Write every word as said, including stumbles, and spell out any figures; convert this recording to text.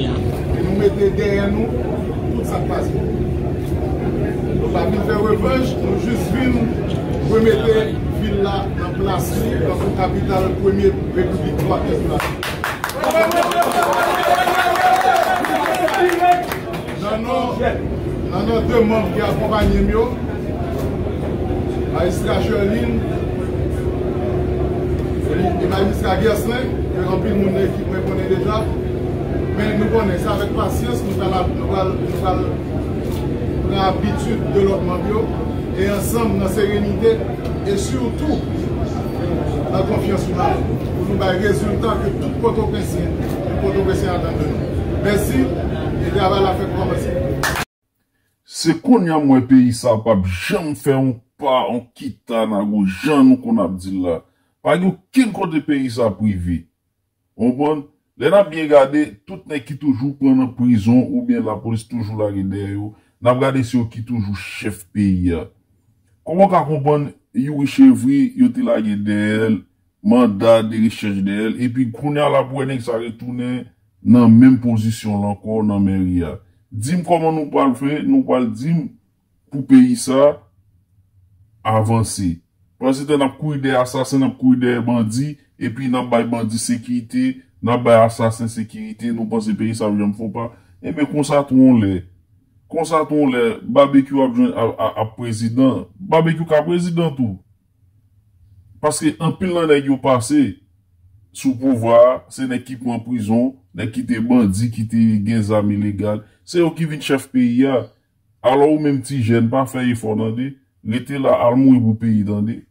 E nou mete dèyè nou tout sa k pase. Nou pa vin fè revanj, nou jis vin remete vil la nan plas li tankou kapital premye repiblik Pòtoprens la. Nan non, nan non de manm ki akonpaye m yo, Majistra Sherline e Majistra Gerslin, ke anpil moun nan ekip mwen konnen deja. Men nou konnen se avèk pasyans nou pral, nou pral, nou pral pran abitid de lòt manm yo, e ansanm nan serenite e sitou nan konfyans nou la pou nou bay rezilta ke tout Pòtoprensyen, tout Pòtoprensyen atann de nou. Mèsi, e travay la fèk kòmanse. Se kounye a m wè peyi sa p ap janm fè yon pa, yon kita nan goch jan nou konn ap di l la. Pa gen okenn kote peyi sa ap rive. Ou konprann? Lè n ap byen gade, tout nèg ki toujou pran nan prizon oubyen lapolis toujou lage dèyè yo, n ap gade se yo ki toujou chèf peyi a. Kòman w ka konprann Youri Chevry yo te lage dèyè l, manda de rechèch dèyè l, epi kounye a la pou wè nèg sa retounen nan menm pozisyon l ankò nan mèri a. Di m kòman nou pral fè, nou pral di m pou peyi sa avanse. Pandan se tan n ap kouri dèyè asasen, n ap kouri dèyè bandi, epi n ap bay bandi sekirite, n ap bay asasen sekirite, nou panse peyi sa ap janm fè yon pa. Enben konsa tou yon lè, konsa tou yon lè, Babekyou ap jwenn ap, ap, ap prezidan, Babekyou ka prezidan tou. Paske anpil nan nèg yo pase sou pouvwa a, se nèg ki pran prizon, nèg ki te bandi, ki te gen zam ilegal. Se yo ki vin chèf peyi a. Alò ou menm ti jèn, pa fè efò tande. Rete la, al mouri pou peyi tande.